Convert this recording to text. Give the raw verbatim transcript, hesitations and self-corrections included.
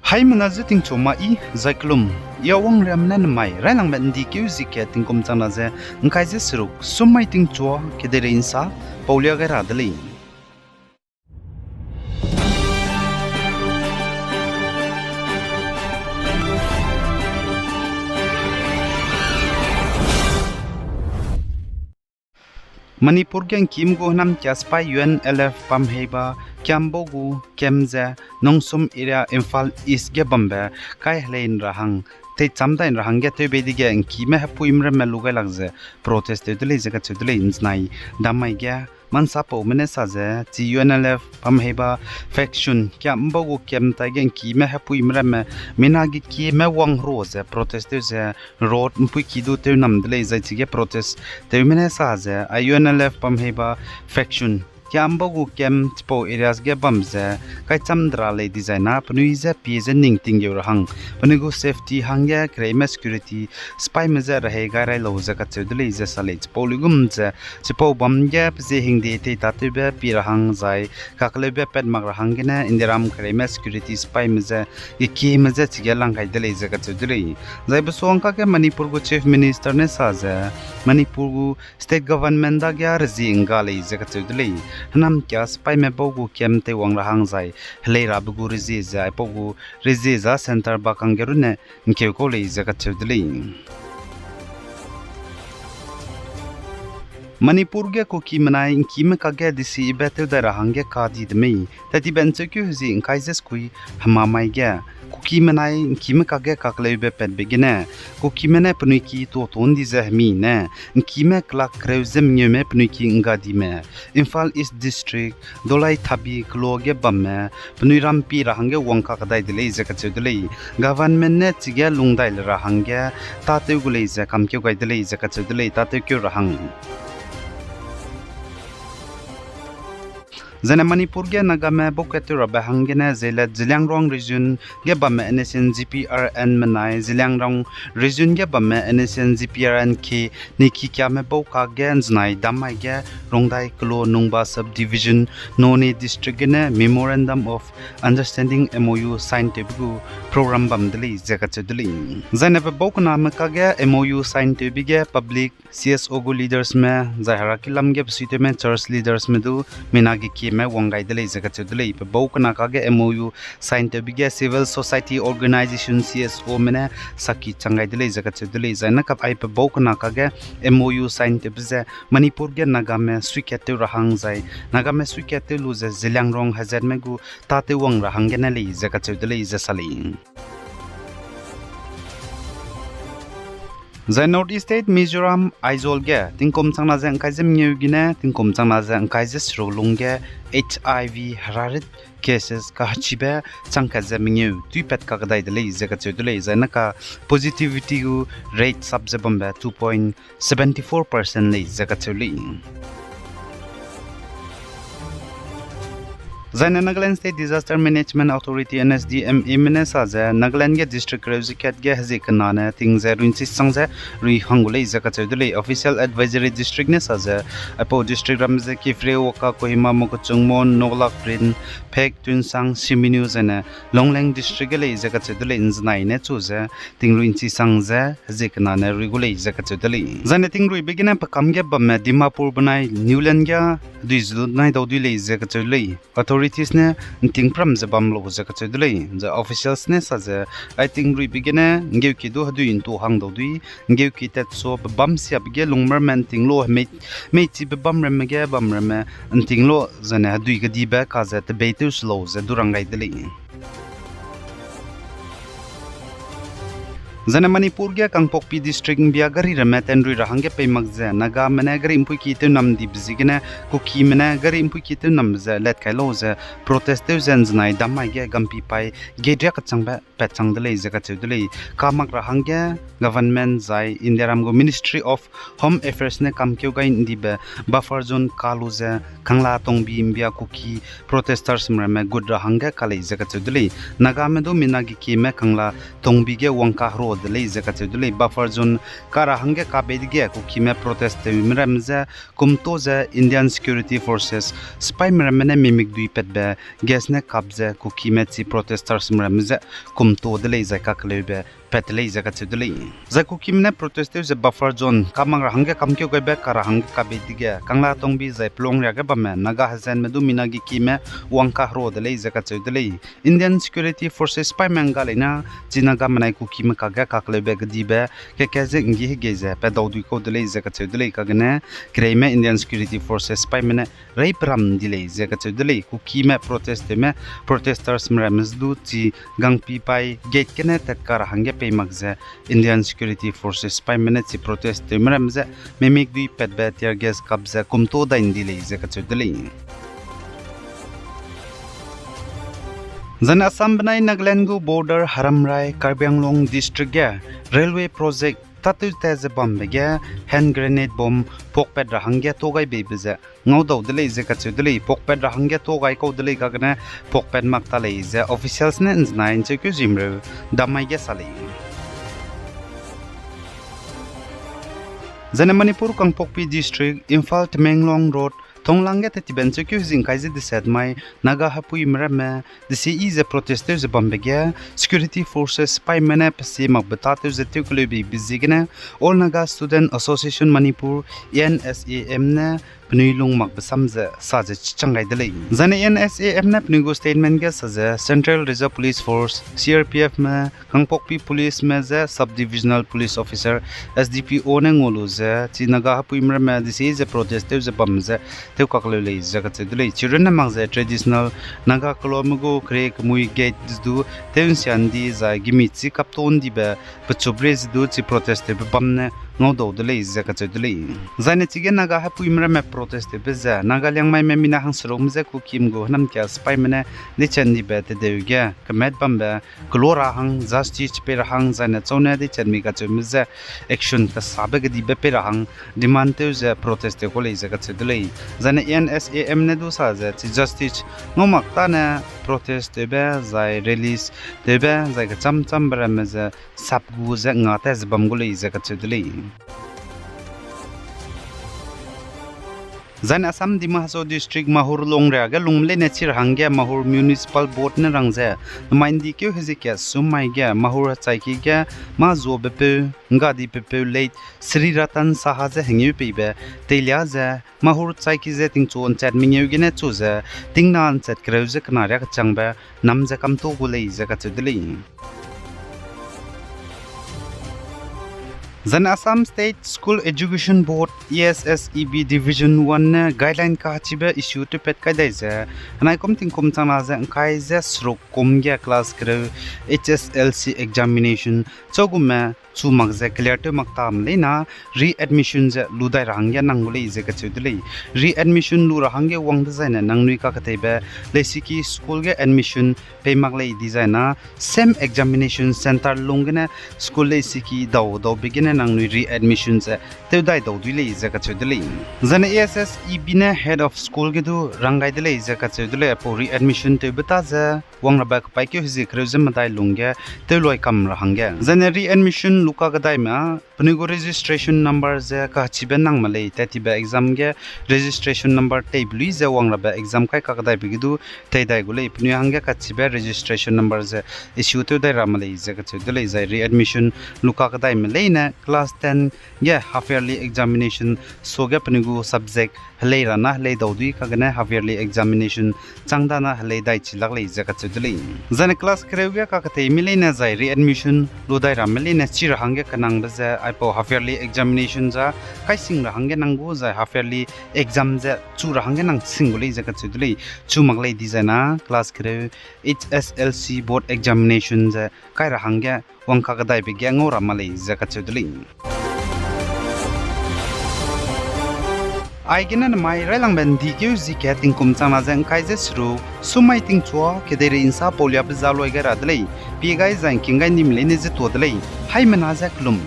Haimena ze tingchu ma i, zai kelum, i a wangriam ne nemai railangbe ndi keu zi kat tingkum changna ze ngkai ze seruk, sum mai tingchua kedeirei nsa paulia gai ra de lei. Manipur ge ngkîme gu hênamkia sipai U N L F bamheiba kiambau gu camp ze Nongsum area, Imphal East ge bambe kai helei nra hang, teicham dai nra hangge tewbei dege ngkîme hepuime ramme lu gai lak ze protest tew de lei ze kacheu de lei. Nzenai damai ge mansapaume ne sa ze, chi U N L F bamheiba faction kiambau gu camp taige ngkîme hepuime ramme mina gekieme wang hero ze protest tew ze road mpuiki du tew nam de lei. Zai chige protest tewme ne sa ze, a U N L F bamheiba faction kiambau gu camp chipau areas ge bam ze kaicham de ra lei dizai na penui ze pie ze ning tinggeu ra hang, penui gu safety hangge kereime security sipaime je rehei gai rai lau ze kacheu de lei ze sa lei. Chipau luigum ze chipau bam ge pezie hingde tei tâtewbe pie ra hang zai kakeleube pat mak ra hanggene Indiaram kereime security sipaime je gekieme je chige lang gai de lei ze kacheu de lei. Zai besuang kakge Manipur gu Chief Minister ne sa ze, Manipur gu state government dage rezie ngga lei ze kacheu de lei. Hênamkia sipaime bau gu camp teiwang ra hang zai helei rabe gu rezie ze aipau gu rezie za centre ba kangge runne ngkeu kau lei ze kacheu de lei. Manipur ge Kuki menai ngkîme kakge desibe tew dai ra hangge kadi de mei. Tat tibe ncheukeu hezi ngkai ze sekui hema mai ge, Kuki menai ngkîme kakge kakeleube patbe gene, Kukime ne penui ki tuâtuâ ndi ze hemi ne, ngkîme kelak kereu ze mengeume penui ki nggadime, Imphal East District, Dholai Thabi keloa ge bamme, penui ram pie ra hangge wangka kedai de lei ze kacheu de lei. Government ne chige lungdai le ra hangge tâtew gu lei ze kamkeu gai de lei ze kacheu de lei, tâtewkeu ra hang. Zaine Manipur ge Nagame baukat tew rabe hanggene zeilet Zeliangrong region ge bamme N S N G P R N menai Zeliangrong region ge bamme N S N G P R N ke niki kiame bau kakge nzenai damai ge Rongdai keloa Nungba Subdivision, Noney District gene Memorandum of Understanding, M O U, sign tewbe gu program bam de lei ze kacheu de lei. Zaine pe bau kename kakge M O U sign tewbe ge public, C S O gu leadersme, zai herakilam ge besuitewme church leadersme du mina gekieme wang gai de lei ze kacheu de lei. Pe bau kena kakge M O U sign tewbe ge civil society organization, C S O me ne saki chang gai de lei ze kacheu de lei. Zaine kap ai pe bau kena kakge M O U sign tewbe ze Manipur ge Nagame suikat tew ra hang zai Nagame suikat tew lu ze Zeliangrong hezatme gu tâtew wang ra hanggene lei ze kacheu de lei ze sa lei. Zai North East State Mizoram, Aizawl ge tingkum changna ze ngkai ze mengeu gene tingkum changna ze ngkai ze seruk lungge H I V herarit cases kahechibe changkat ze mengeu tuipat kakdai de lei ze kacheu de lei. Zaine ka positivity gu rate sap ze bambe two point seventy-four percent lei ze kacheu lei. Zaine Nagaland State Disaster Management Authority, N S D M A me ne sa ze Nagaland ge district kereu ze kat ge hezie kena ne ting ze ruinchi sang ze rui hang gu lei ze kacheu de lei. Official advisory district ne sa ze aipau district ram ze Kiphire, Wokha, Kohima, Mokokchung, Mon, Nokla, Peren, Phek, Tuensang, Simenu zaine Longleng district ge lei ze kacheu de lei. Nzenai ne chu ze ting ruinchi sang ze hezie kena ne rui gu lei ze kacheu de lei. Zaine ting ruibe gene pekam ge bamme Dimapur benai Niuland ge hedui ze du nai dau dui lei ze kacheu de lei. Authorities ne nting pram ze bam lau ze kacheu de lei. Zai officials ne sa ze ai ting ruibe gene nggeuki du hedui ntu hang dau dui, nggeuki tatsuabe bam siabe ge lungmerme nting lo hemei, meichibe bam ramme ge bam ramme nting lo zaine hedui kedibe ka ze tebei tew se lau ze du rang gai de lei. Zaine Manipur ge Kangpokpi District mbia gari ramme tenrui ra hangge pei mak ze Nagame ne gari mpuiki tew nam dibe ziegene Kukime ne gari mpuiki tew nam ze let kai lau ze protest tew ze nzenai damai ge gampi pai gedria kachangbe pat chang de lei ze kacheu de lei. Kamak ra hangge government zai Indiaram gu Ministry of Home Affairs ne kamkeu gai ndibe buffer zone kalu ze Kangla Tongbi mbia Kuki protesters ramme gut ra hangge ka lei ze kacheu de lei. Nagame du mina gekieme Kangla Tongbi ge wangka hero de lei ze kacheu de lei. Buffer zone kara hangge kabei dege Kukime protest tewme ramme je kumto ze Indian Security Forces sipaime ramme ne mimikdui patbe gas ne kap ze Kukime chi protestersme ramme je kumto de lei zai kakeleube pat lei ze kacheu de lei. Zai Kukime ne protest tew ze buffer zone kamak ra hangge kamkeu gaibe kara hangge kabei dege Kanglatongbi zai Pelongria ge bamme Naga hezenme du mina gekime wang kahero de lei ze kacheu de lei. Indian Security Forces sipaime ngga leina chi Nagamenai Kukime kage kakeleube kedibe keke ze nggi hegei ze pedau dui kau de lei ze kacheu de lei. Kagene kereime Indian Security Forces sipaime ne reiperam di lei ze kacheu de lei. Kukime protest tewme protestersme ramme je du chi Gangpipai gate gene tatkara hangge pei mak ze Indian Security Forces sipaime ne chi protest tewme ramme je mimikdui patbe tear gas kap ze kumto dai ndi lei ze kacheu de lei. Zane Assam benai Nagaland gu border Haramrai, Karbi Anglong district ge railway project tâtew tat ze bambe ge hand grenade bomb pakpat ra hangge togaibe ze ngaudau de lei ze kacheu de lei. Pakpat ra hangge togai kau de lei kagene pakpat mak ta lei ze officials ne nzenai ncheukeu zimreu damai ge sa lei. Zane Manipur Kangpokpi district, Imphal Tamenglong road, Thonglang ge tetibe ncheukeu hezing kai ze deset mai Naga hepuime ramme desi ze protest tew ze bambe ge security forces sipaime ne pesi makbe tâtew ze tewkeleube be ziegene All Naga Student Association Manipur, A N S A M ne penui lung makbe sam ze sa ze chichang gai de lei. Zane A N S A M ne penui gu statement ge sa ze Central Reserve Police Force, C R P Fme, Kangpokpi policeme je sub divisional police officer, S D P O ne ngau lu ze chi Naga hepuime ramme desi ze protest tew ze bam ze tewkakleu lei ze kacheu de lei. Chirunne mak ze traditional Naga keloame gu kere kemui gate du tew nsia ndi zai gimi chi kapto ndibe pechup ri ze du chi protest tewbe bam ne ngaudau de lei ze kacheu de lei. Zaine chige Naga hepuime ramme protest tewbe ze Naga Liangmaime mina hangserukme je Kukim gu hênamkia sipaime ne dichat ndibe tedeu ge kemat bambe kelo ra hang, justice pei ra hang, zaine chaune dichat mi kacheume je action kesabe kedibe pei ra hang demand tew ze protest tew kau lei ze kacheu de lei. Zaine A N S A M ne du sa ze chi justice ngau mak tâne protest tewbe zai release tewbe zai kechâm châmbe ramme ze sap gu ze nga tat ze bam gu lei ze kacheu de lei. Zaine Assam Dima Hasao District Mahur Longria ge lungme leine chi ra hangge Mahur Municipal Board ne rang ze, namai ndikeu hezie kat sum mai ge Mahur hechaiki ge mâ zuabepeu, nggadi pepeu late Sri Ratan Saha je hengeu peibe teilia ze Mahur chaiki ze tingchu nchat mengeu gene chu ze tingna nchat kereu ze kena riâ kechangbe nam ze kamto gu lei ze kacheu de lei. Zaine Assam State School Education Board, A S S E B Division one ne guideline kachibe issue tewpat kai dai ze, henaikum tingkum changna ze ngkai ze seruk kum ge class kereu H S L C examination chagume chu mak ze clear tew mak tame leina readmission ze lu dai ra hangge nang gu lei ze kacheu de lei. Readmission lu ra hangge wang dezaine nangnui kaketeibe leisiki school ge admission pei mak lei dizaina same examination centre lung gene school leisiki dau daube gene nangnui readmission ze tew dai dau dui lei ze kacheu de lei. Zaine A S S E B ne head of school ge du rang gai de lei ze kacheu de lei, aipau readmission tewbe ta ze wang rabe kepaîkeu hezie kereu ze medai lungge tew loi kam ra hangge. Zaine readmission lu kakedaime â penui gu registration number ze kachibe nang me lei, tetibe exam ge registration number teibe lui ze wang rabe exam kai kakedaibe ge du tei dai gu lei, penui hangge kachibe registration number ze issue tew dai ra me lei ze kacheu de lei. Zai readmission lu kakedaime leine class ten ge half yearly examination suage penui gu subject helei ra na helei dau dui kagene half yearly examination chang dana helei dai chi lak lei ze kacheu de lei. Zaine class kereu ge kaketeime leine zai readmission lu dai ramme leine chi ra hangge kenangbe ze aipau half yearly examination za kaising ra hangge nang gu zai half yearly exam ze chu ra hangge nang sing gu lei ze kacheu de lei. Chu mak lei dizaina class kereu H S L C board examination ze kai ra hangge wang kakedaibe ge ngau ra ma lei ze kacheu de lei. Aigene namai railangbe ndikeu hezie kat tingkum changna ze ngkai ze seruk sum mai tingchua kedeirei nsa pauliabe za loi gai ra de lei. Pie gai zai ngking gai nime leine ze tuâ de lei. Haimena ze kelum.